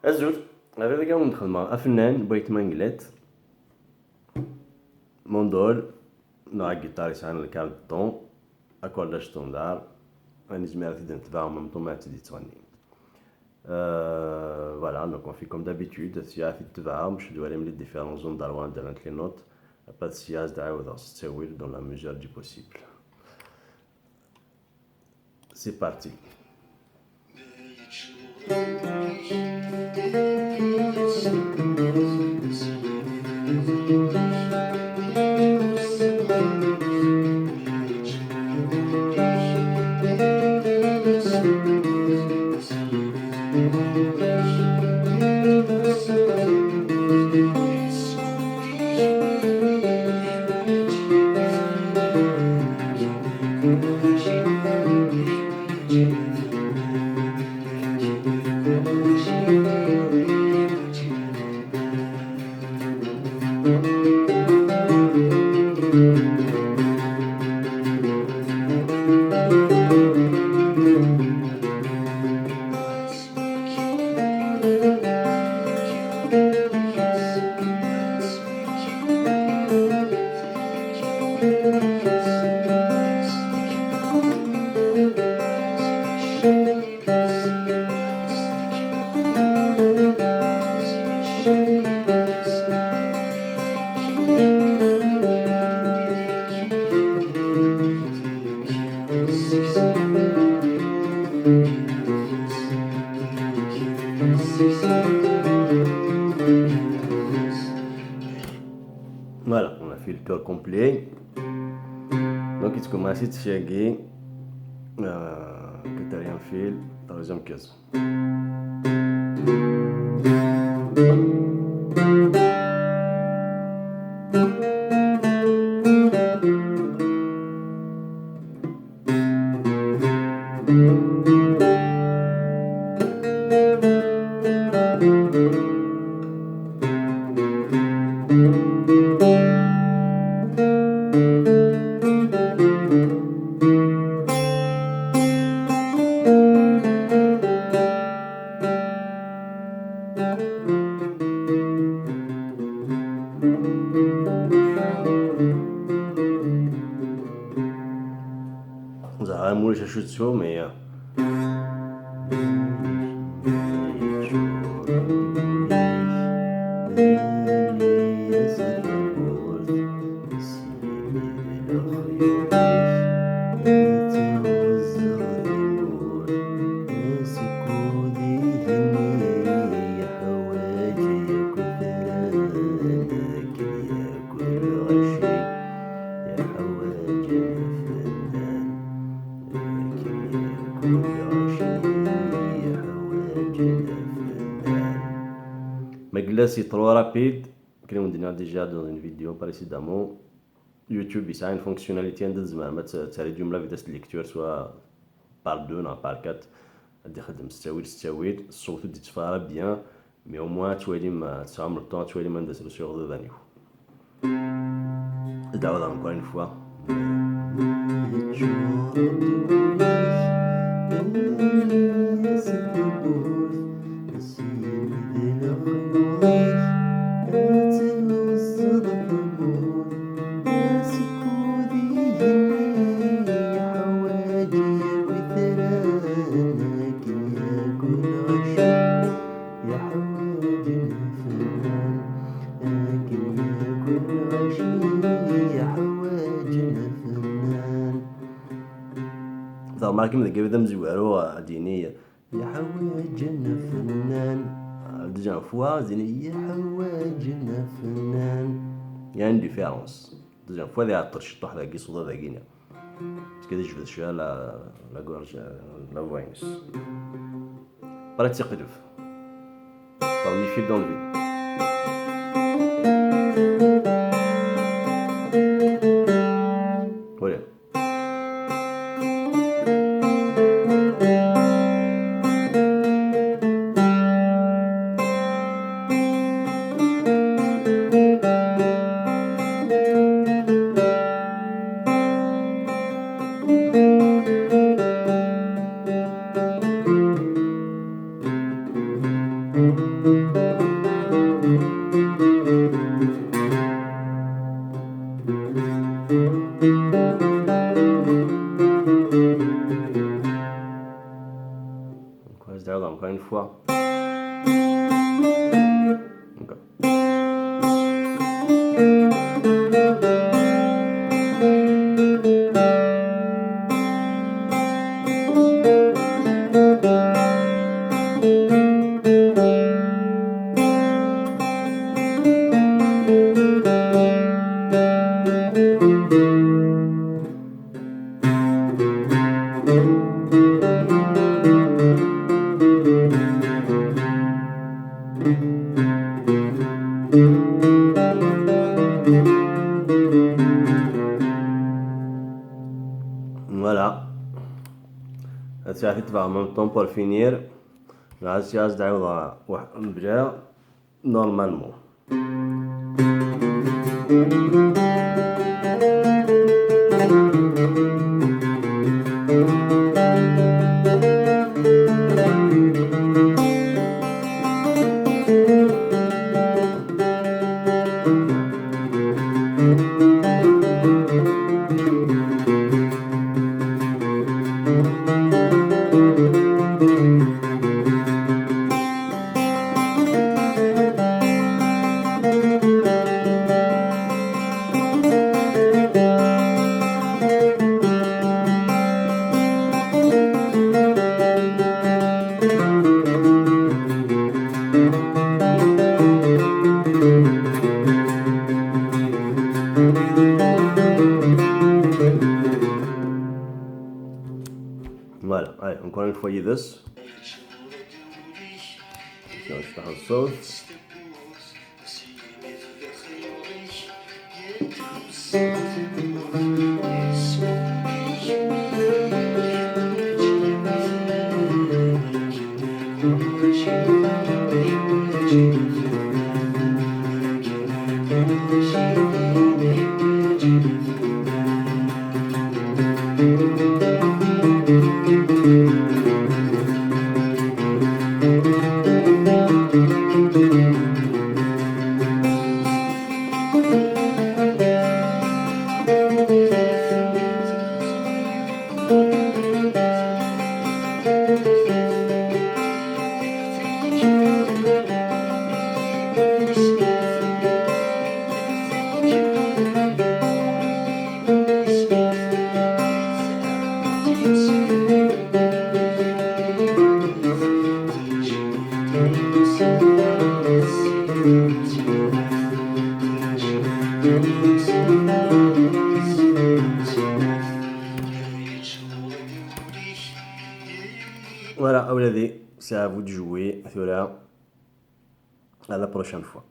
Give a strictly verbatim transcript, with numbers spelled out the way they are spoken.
Azul, ɣer dagi ad wen-xedmeɣ afennan n wayt Manglet, mon do, neɣ agiṭar yesɛan lkar d ton, akordaj standard, ad nezmer ad t-id-netbeɛ en même temps ma ad t-id-yettɣenni. Euh, voilà, donc on fait comme d'habitude, sya ad t-id-tebɛem, bac ad twalim les différents endroits anda llant les notes, après sya ad ɛiwdeɣ s ttawil dans la mesure du possible. C'est parti. Voilà, on a fait le tour complet. Donc, il commence ici, euh, quatrième fil, troisième case. Ẓriɣ ma ulac acu ttuɣ, mais, euh, Manglet, c'est trop rapide. Akken i wen-d-nniɣ déjà dans une vidéo précédemment, YouTube yesɛa une fonctionnalité anda tzemrem ad t-, ad terrem la vitesse de lecture, soit par deux neɣ par quatre, ad ixeddem s ttawil, s ttawil, ṣṣut ur d-yetteffeɣ ara bien, mais au moins ad twalim, ad tesɛum le temps ad twalim anda srusuyeɣ iḍudan-iw. Ad d-ɛawdeɣ encore une fois. Teɣmar-kem deg abrid amezwaru, ad d-yini, yeḥwaǧen afennan. La deuxième fois, ad d-yini, yeḥwaǧen afennan. Il y a une différence. Deuxième fois, ad iɛeṭṭel ciṭuḥ dagi, ṣṣuḍa dagi-nni. Parce que yejbed cwiya la, la gorge, la voix-ines. Après, ad tt-iqleb. Parmi fil dans le vide. Voilà. Encore une fois. Encore. Voilà. Ad tt-ɛfit en même temps pour finir. Nɛas yas dɛiwḍ waḥ mebla. Normalement. Voilà, allez, encore une fois, yid-s. Neftaḥ ṣṣut. Voilà, a wladi, c'est à vous de jouer, tura. À la prochaine fois.